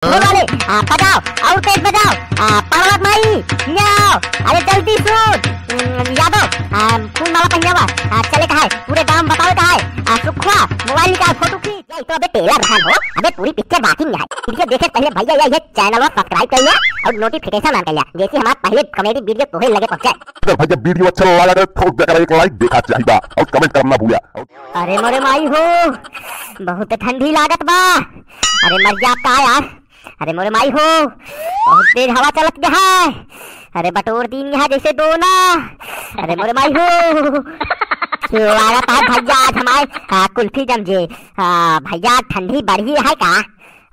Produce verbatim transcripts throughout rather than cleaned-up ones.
ढोल वाले, आ, बजाओ, और तेज बजाओ, आ, पार्वत माई, हियाँ आओ, अरे जल्दी सुन, उम, यादव, आ, फूल माला पहिनावा, आ, चले का है, पूरे गांव बतावे का है, आ, सुखवा, मोबाइल निकाल, फोटो खींच। ये तो अबे trailer रहन हो, अबे पूरी picture बाकी नहीं है। Video देखे पहले भैया ये, ये channel subscribe कर लिया और notification on कर लिया, जैसे हमारा पहले comedy video तोहे लगे पहुंचे। अगर भैया video अच्छा लगा तो ठोक देकर एक like देखा चाहिए और comment करना भूलिया। अरे मोरे माई हो, बहुत ठंडी लागत बा। अरे मर जा का यार। अरे मोरे माई हो, बहुत तेज हवा चलत है। अरे बटोर दीन यहाँ जैसे दोना। अरे मोरे माई हो, लागत है भैया आज हमारे, आ, कुल्फी जम जे। आ, भैया ठंडी बढ़ी है का?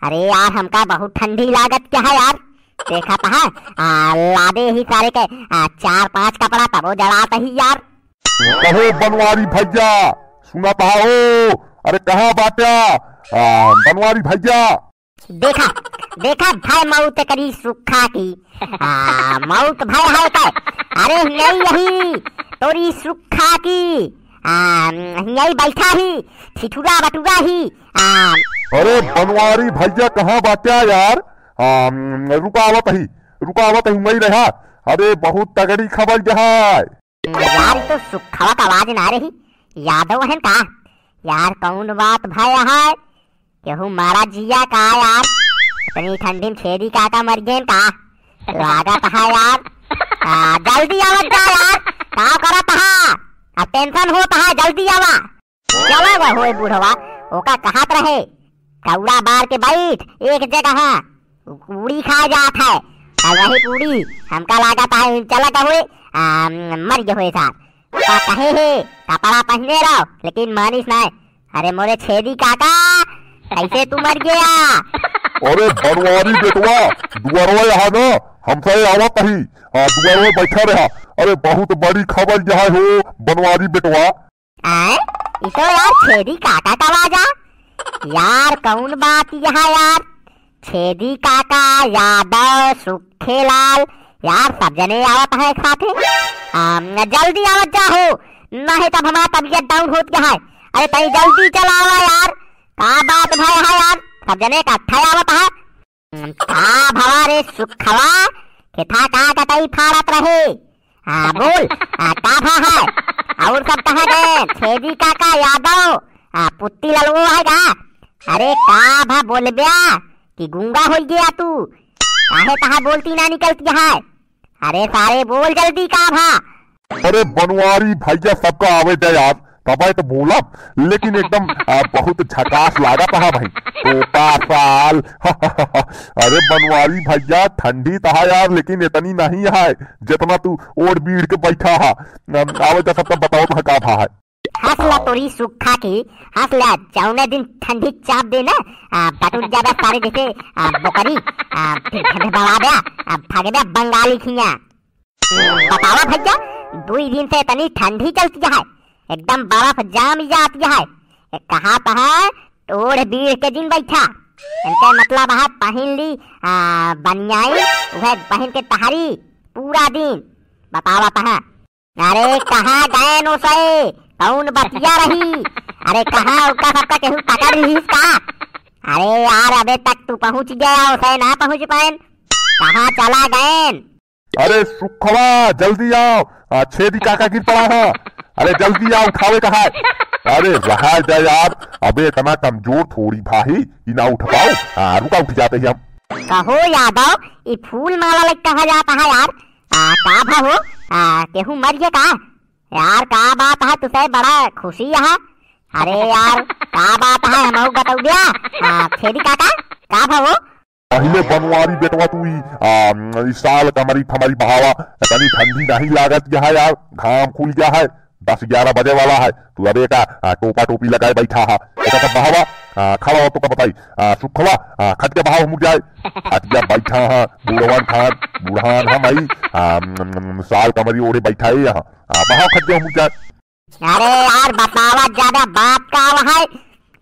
अरे यार हमका बहुत ठंडी लागत है यार। देखा तो है, आ, लादे ही सारे के, आ, चार पांच कपड़ा तबो जड़ात ही यार। कहो बनवारी भैया, सुनत हो? अरे कहाँ बाट्या, आ, बनवारी भैया? देखा, देखा भाई मौत करी सुखा की, आ, मौत भाई है का? अरे यही, यही तोरी सुखा की, आ, यही बैठा ही, ठिठुरा बटुरा ही, आ। अरे बनवारी भैया कहाँ बाट्या यार? आ, रुका आवत ही, रुका आवत ही, वही रहा। अरे बहुत तगड़ी खबर है। यार, ई तो सुखवा का आवाज ना रही, यादव हन का? यार, कौन बात भय है? केहू मारा जिया का यार? इतनी ठंडी में छेदी काका मर गए का? लागत है यार। आ, जल्दी आवत जा यार, का करत है? आ, tension होत है, जल्दी आवा। चला गए होए बुढ़वा, ओका कहत रहे, कौड़ा बार के बैठ एक जगह, पूड़ी खा जात है। अब वही पूड़ी हमका लागत है चला गए होए, आ, मर गए होए साथ। का कहे है, कपड़ा पहने रहो, लेकिन मानिस ना। अरे मोरे छेदी काका, कैसे तू मर गया? अरे बनवारी बेटवा, दुआरवा यहाँ ना, हमसे आवत ही, आ, दुआरवा बैठा रहा। अरे बहुत बड़ी खबर यहाँ हो बनवारी बेटवा। आय, ई तो यार छेदी काका का आवाज आ। यार, कौन बात यह यार? छेदी काका, यादव, सुखेलाल, यार, सब जने आवत है एक साथे। आम, जल्दी आवत जा हो, नहीं तब हमारा तबीयत down होत है। अरे, तई जल्दी चला आवा यार, का बात भय है यार? सब जने इकट्ठा आवत है। का भवा रे सुखवा, खेता का कटाई फाड़त रहे? हाँ, बोल, आ, का भा है? और सब कहाँ गए? छेदी काका, यादव, आ, पुत्ती ललवो है का? अरे, का भा बोलब्या कि गूंगा हो गया तू? काहे तहा बोलती ना निकलती है? अरे सारे, बोल जल्दी, का भा? अरे बनवारी भैया, सबका आवे दे यार, तबे तो बोलब, लेकिन एकदम, आ, बहुत झकास लागत है भाई। टोपा साल। अरे बनवारी भैया, ठंडी तो है यार, लेकिन इतनी नहीं है जितना तू ओढ़ बीढ़ के बैठा है। अम, आवे दे, सबका बताओ तो का भा है। हंस ला तोरी सुखा की, हंस ला, जौने दिन ठंडी चाप दे ना, आ, बटुर जाबे सारे जैसे, आ, बकरी, आ, फिर ढढबाबे, आ, भागबे बंगाली खिया। बतावा भैया, दुई दिन से इतनी ठंडी चलती है, एकदम बर्फ जाम जाती है। ए, कहा तो है, ओढ़ बीढ़ के दिन बैठा। इनके मतलब है, पहन ली, आ, बनियाई, वह पहन के टहरी पूरा दिन। बतावा तो है। अरे, कहाँ गए नो से? कौन बतिया रही? अरे, कहाँ उनका सबका केहू पकड़ लीस का? अरे यार, अबे तक तू पहुँच गया, उसे ना पहुँच पाएन। कहाँ चला गएन? अरे सुखवा, जल्दी आओ, आ, छेदी काका गिर पड़ा है। अरे जल्दी आओ, उठावे का है। अरे रहा दे यार, अबे इतना कमजोर थोड़ी भाई, ई ना उठ पाओ। आ, रुका, उठ जाते ही हम। कहो यादव, ई फूल माला लग कहा जाता है यार? आ, का भा हो? आ, केहू मर गया का? यार, का बात है, तुसे बड़ा खुशी है? अरे यार, का बात है, हमहू बतौबिया? आ, छेदी काका, का भा हो? पहिले बनवारी बेटवा तू ई, आ, ई साल कमरी ठमरी बहावा, तनी ठंडी नहीं लागत गया है यार, घाम खुल गया है, दस ग्यारह बजे वाला है, तू अबे का, आ, टोपा टोपी लगाए बैठा है, एका सब बहावा, आ, खड़ा हो तो का बताई, आ, सुखवा, आ, खटिया बहाव मुड़ जाए, खटिया बैठा है, बुढ़वन खान, बुढ़ान हम आई, आ, साल कमरी ओढ़े बैठा है यहाँ। आ, बहाव खटिया मुड़ जाए। अरे यार, बतावा ज्यादा बात का है?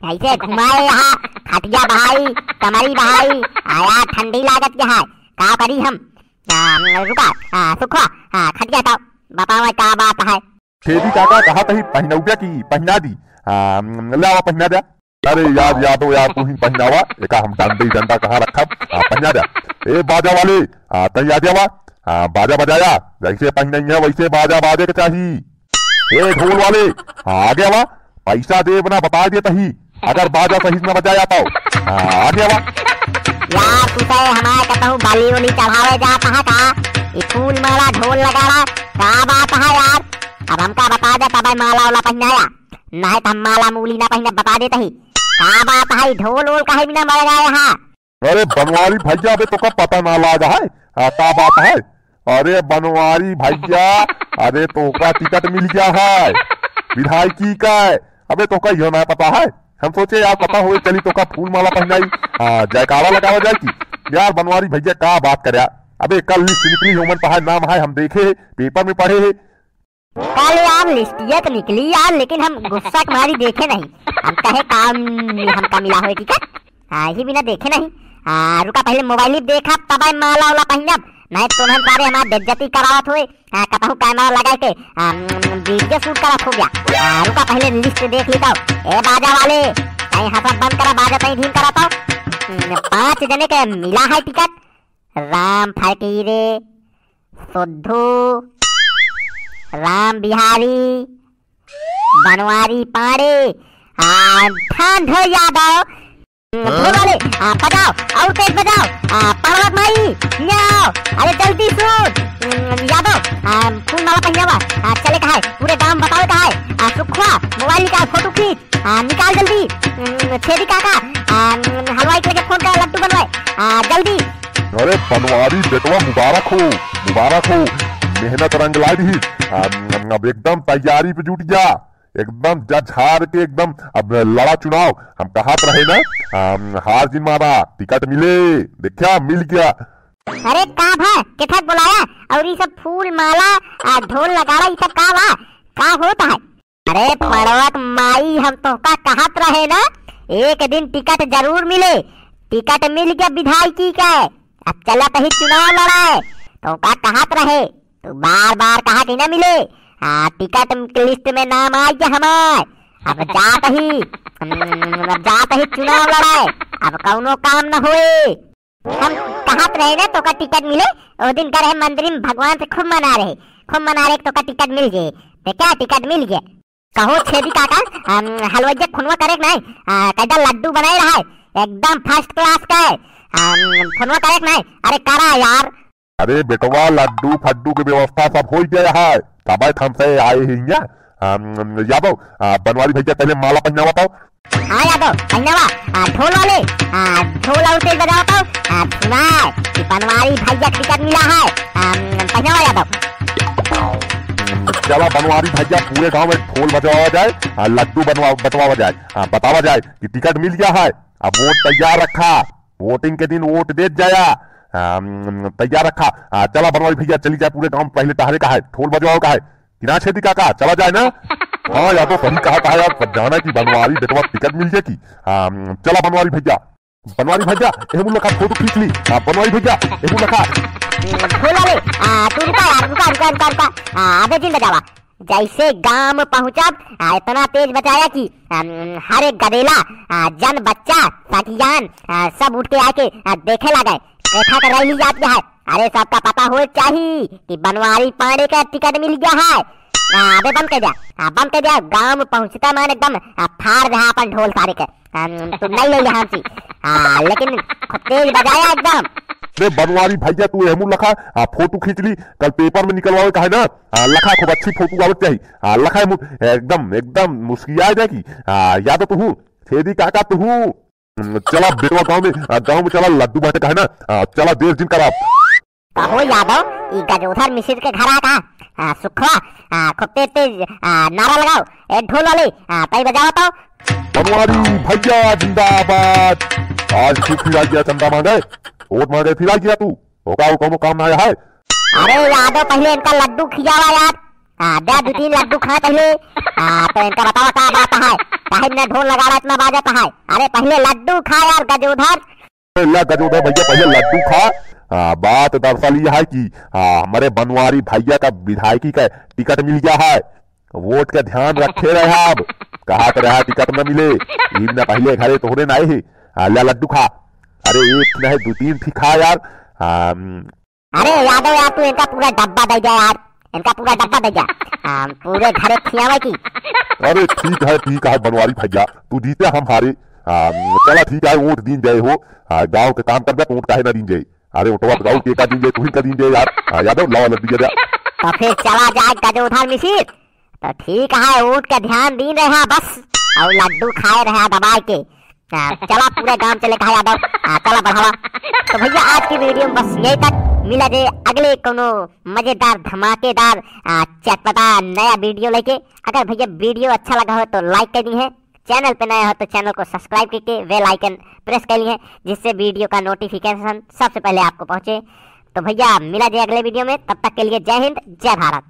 कैसे घुमाए यहाँ? खटिया बहाई, कमरी बहाई, आया ठंडी लागत के है, का करी हम? आ, रुका, आ, सुखवा, आ, खटिया हटाओ, बतावा का बात है? छेदी काका कहा तही पहिनौबे की पहिना दी, आ, ले आवा पहिना दे। अरे यार, यादव यार, तू ही पहिनावा, एका हम डंडी डंडा कहाँ रखब? हाँ, पहिना जा। ए बाजा वाले, हाँ, तई आ जावा। हाँ, बाजा बजाया, जैसे पहिनई है वैसे बाजा बाजे के चाही। ए ढोल वाले, हाँ, आगे आवा, पैसा देब ना बता देत ही, अगर बाजा सही से ना बजाया तो। हाँ, आगे आवा। यार, तू तो हमारे कतहूँ बलि उलि चढ़ावे जात है का? ई फूल माला ढोल नगाड़ा, का बात है यार? अब हमका बता दे तबे माला वाला पहिनाया, नहीं तो हम माला मूली ना पहिने बता देत ही। का बात है, ढोल वोल काहे बिना बजाए है? अरे बनवारी भैया, अबे तोका पता ना लाग है, हाँ, का बात है? अरे बनवारी भैया, अरे तोका टिकट मिल गया है विधायकी का। अबे तोका यो ना पता है, हम सोचे यार पता होए चली तोका फूल माला पहिनाई, हाँ, जयकारा लगावा जाए की। यार बनवारी भैया का बात करया, अबे कल लिस्ट निकली, ओमन पहाड़ नाम है, हम देखे है, पेपर में पढ़े है। कल यार लिस्टिया तो निकली यार, लेकिन हम गुस्सा के मारी देखे नहीं। हम कहे काम हमका मिला होए टिकट, हाँ, ही बिना देखे नहीं। हाँ, रुका पहले मोबाइल देखा तब माला वाला पहिनब, नहीं तो हम सारे हमार बेइज्जती करावत होए। हाँ, कतहु कैमरा लगा के, हाँ, वीडियो शूट करत हो गया। हाँ, रुका पहले लिस्ट देख लेता हूँ। ए बाजा वाले, कहीं हंसत बंद करा, बाजा कहीं धीम करा तो। हम्म, पाँच जने के मिला है टिकट। राम फकीरे, सुद्धू, राम बिहारी, बनवारी पांडे, आ, ठान धो यादव। ढोल वाले, आ, बजाओ, और तेज बजाओ। आ, पर्वत माई, हियाँ आओ। अरे जल्दी सुन, हम्म, यादव, आ, फूल माला पहिनावा। आ, चले का है, पूरे गांव बतावे का है। आ, सुखवा, मोबाइल निकाल, फोटो खींच। आ, निकाल जल्दी। हम्म, छेदी काका, आ, हम्म, हलवाई के लगे फोन कर, लड्डू बनवाए। आ, जल्दी। अरे बनवारी बेटवा, मुबारक हो, मुबारक हो। मेहनत रंग लाई दी। आ, अब एकदम तैयारी पे जुट जा, एकदम जा झाड़ के एकदम अब लड़ा चुनाव। हम कहत रहे ना, आ, हार जिन मारा, टिकट मिले, देखा मिल गया। अरे का भा, केथक बोलाया? और ये सब फूल माला, आ, ढोल नगाड़ा, ये सब का बा? का होता है? अरे पड़वक माई, हम तोहका कहत रहे ना, एक दिन टिकट जरूर मिले। टिकट मिल गया विधायकी के। अब चलत ही चुनाव लड़ाए। तोहका कहत रहे, तू बार बार कहा कि ना मिले। हाँ, टिकट लिस्ट में नाम आ गया हमार। अब जात ही, हम्म, अब जात ही चुनाव लड़ाए। अब कौनो काम न होए। हम कहत रहे ना तोका टिकट मिले, ओ दिन का रहे मंदिर में भगवान से खूब मना रहे, खूब मना रहे तोका टिकट मिल गए। देखा टिकट मिल गए। कहो छेदी काका, हम हलवाइया फोनवा करे के नहीं, आ, कैदा लड्डू बनाए रहा है, एकदम फर्स्ट क्लास का है। हम फोनवा करे के नहीं, अरे करा यार। अरे बेटवा, लड्डू फड्डू के व्यवस्था सब हो गया है, तबे हमसे आए ही यहाँ। हम, यादव, आ, बनवारी भैया पहले माला पहनावा पाओ। हाँ यादव, पहिनावा, आ, ढोल वाले, आ, ढोल और तेज बजावा तो, आ, सुना कि बनवारी भैया के टिकट मिला है, आ, पहिनावा यादव। चला बनवारी भैया, पूरे गांव में ढोल बजवावा जाए, आ, लड्डू बनवा, बंटवावा जाए, आ, बतावा जाए कि टिकट मिल गया है। अब वोट तैयार रखा, वोटिंग के दिन वोट देत जाया, आ, तैयार रखा। आ, चला बनवारी भैया, चली जाए पूरे गांव में, पहले टहरे का है, ढोल बजवाओ का है, कि ना छेदी काका, चला जाए ना? हाँ यादव, सही कहा, कहा यार, सब जाना कि बनवारी बेटवा टिकट मिल जाए की। हाँ, चला बनवारी भैया, बनवारी भैया, एहू लखा फोटो खींच ली। हाँ, बनवारी भैया, एहू लखा। ढोल वाले, आ, तू रुका यार, रुका, रुका, रुका, रुका। आ, अबे जिन बजावा। जैसे गांव में पहुंचब, आ, इतना तेज बजाया कि, अम, हर एक गदेला, आ, जन बच्चा, सगियान, आ, सब उठ के आके, आ, देखे लागे। देखा के रैली जात है। अरे सबका पता होए चाही कि बनवारी पांडे का टिकट मिल गया है। आ, अबे बंद कर दिया, आ, बंद कर दिया। गांव में पहुंचता मान एकदम, आ, फाड़ दे अपन ढोल सारे के। आ, तू नहीं ले ले हमसे। आ, लेकिन खूब तेज बजाया एकदम। रे बनवारी भैया तू एहमू लखा, आ, फोटो खींच ली, कल पेपर में निकलवावे का है ना। आ, लखा खूब अच्छी फोटो आवत चाही। आ, लखा एहमू एकदम, एकदम मुस्किया जाए की। आ, यादव तू हूँ, छेदी काका तू हूँ। चला बेटवा गांव में, आ, गांव में चला लड्डू बांटे का है ना। आ, चला देर जिन करा। कहो यादव, ई गजोधर मिसिर के घर आ का? आ, सुखवा, आ, खूब तेज तेज, आ, नारा लगाओ। ए ढोल वाले, आ, तई बजावा तो। बनवारी भैया जिंदाबाद। आज फिर फिर आ गया चंदा मांगे, वोट मांगे फिर आ गया तू। होगा वो कौनो काम ना आया है। अरे यादव पहले इनका लड्डू खियावा यार। हाँ, दे दो तीन लड्डू खा पहले। हाँ, तो इनका बतावा का बात है, काहे इतना ढोल नगाड़ा इतना बाजत है? अरे पहले लड्डू खा यार गजोधर। पहला गजोधर भैया, पहले लड्डू खा। हाँ, बात दरअसल ये है कि, हाँ, हमारे बनवारी भैया का विधायकी का टिकट मिल गया है। वोट का ध्यान रखे रहे आप। कहा तो रहा टिकट न मिले, ई न पहले घरे तोहरे ना आए हे। आ, ला लड्डू खा। अरे एक नहीं, दो तीन ठी खा यार। आ, हम्म। अरे यादव यार, तू इनका पूरा डब्बा दे जा यार, इनका पूरा डब्बा दे जा। आ, पूरे घरे खियावे की। अरे ठीक है, ठीक है बनवारी भैया, तू जीते हम हारे। आ, चला ठीक है, वोट दीन जाए हो। आ, गाँव के काम करबे तो वोट काहे ना दीन जाए? अरे वोटवा तो गाँव के का दीन जाए, तू ही का दीन जाए यार। आ, यादव लावा लड्डू जा। तो फिर चला जाए गजोधर मिसिर। तो ठीक है, वोट का ध्यान दीन रहा बस, और लड्डू खाए रहा दबाए के। आ, चला पूरे गांव चले कहा यादव। आ, चला बढ़ावा। तो भैया आज की वीडियो में बस यही तक। मिला जे अगले कोनो मजेदार धमाकेदार, आ, चटपटा नया वीडियो लेके। अगर भैया वीडियो अच्छा लगा हो तो लाइक कर दी है, चैनल पे नया हो तो चैनल को सब्सक्राइब करके बेल आइकन प्रेस कर ली है, जिससे वीडियो का नोटिफिकेशन सबसे पहले आपको पहुंचे। तो भैया मिला जे अगले वीडियो में, तब तक के लिए जय हिंद, जय भारत।